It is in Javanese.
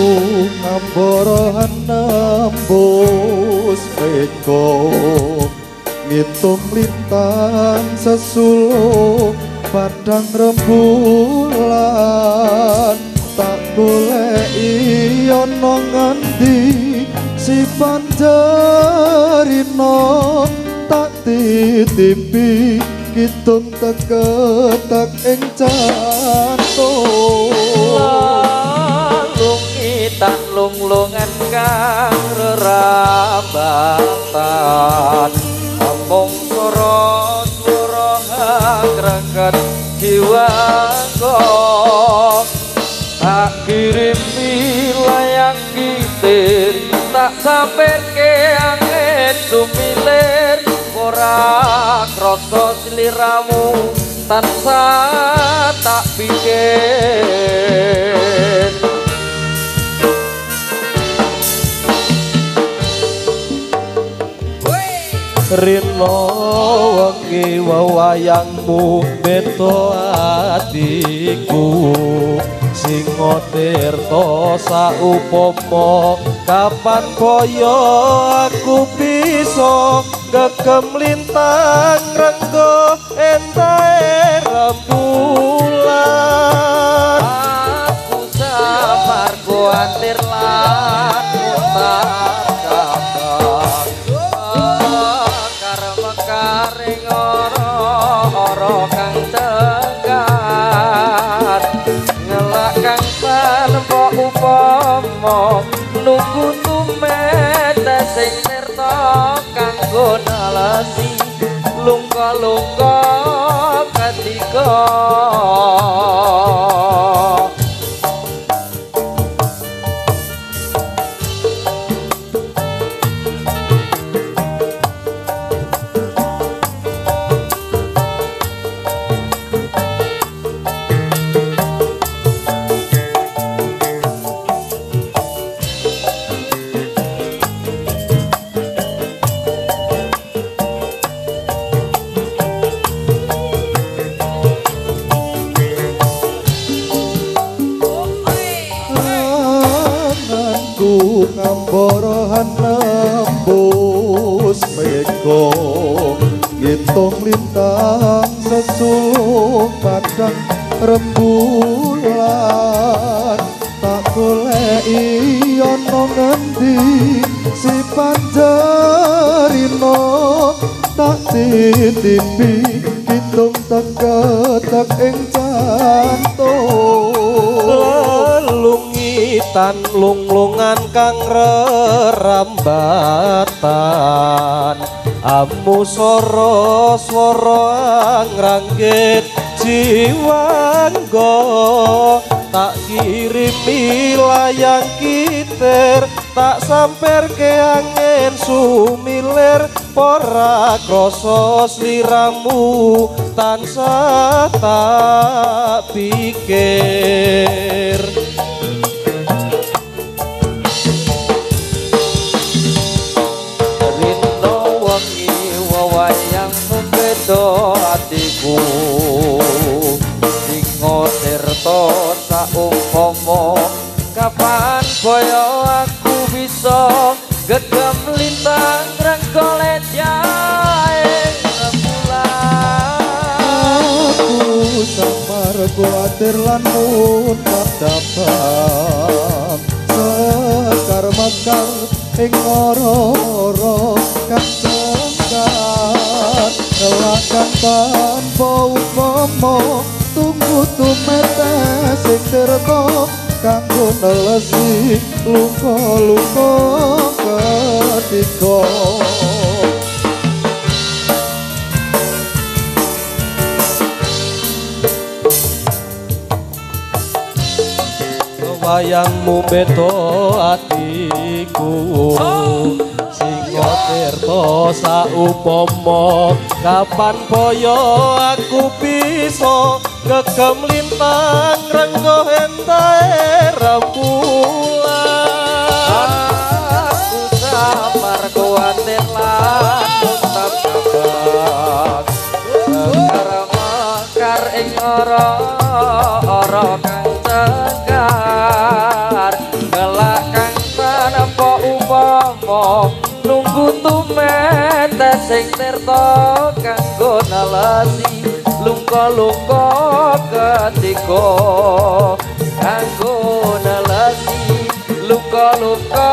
Anganku ngambara nembus mega, ngitung lintang sesuluh padang rembulan. Tak goleki ana ngendi si panjerino, tak titipi kidung teketek ing jantung. Lungitan lunglungan kang rerambatan, amung swara swara hangreget jiwaku. Tak kirimi layang kitir, tak samperke angin sumilir. Ora krasa sliramu tansah tak pikir. Rino wengi wewayangmu beto atiku, singo tirta saupama kapan kaya aku bisa gegem lintang renggo entahe rembulan. Aku samar kuatir lan mutar kabar, mekar mekaring ora-ora kang cengkar, ngelak kang tanpa upama nunggu tumetes sing tirta kanggo nalesi lungka-lungka ketika. Ngambara nembus mega, ngitung lintang sesuluh padang rembulan. Tak goleki ana ngendi si panjerino, tak titipi kidung teketek ing jantung. Lelungitan lunglungan kang rerambatan, amu swara swara angranggit jiwangga. Tak kirimi layang kitir, tak samperke angin sumilir. Ora krasa sliramu tansah tak pikir. Rino wengi wewayangmu beda atiku, singo tirta saumpama kapan boyo aku bisa gegem lintang renggolet jae rembulan. Aku samar kuatir lan muntab dabang, sekar mekar ing ora-ora kang cengkar, kelakan tanpa upama tunggu tumetes sing tirta kanggo nelesi luka-luka ketika. Wayangmu beto atiku, singo tirta saupama kapan boyo aku bisa gegem lintang renggo entahe rembulan. Aku samar kuatir lan tetap kabak, sekar mekar ing ora-ora kang cengkar, ngelak sing tirta kanggo nalasi lungka-lungka ketiga kanggo nalasi luka-luka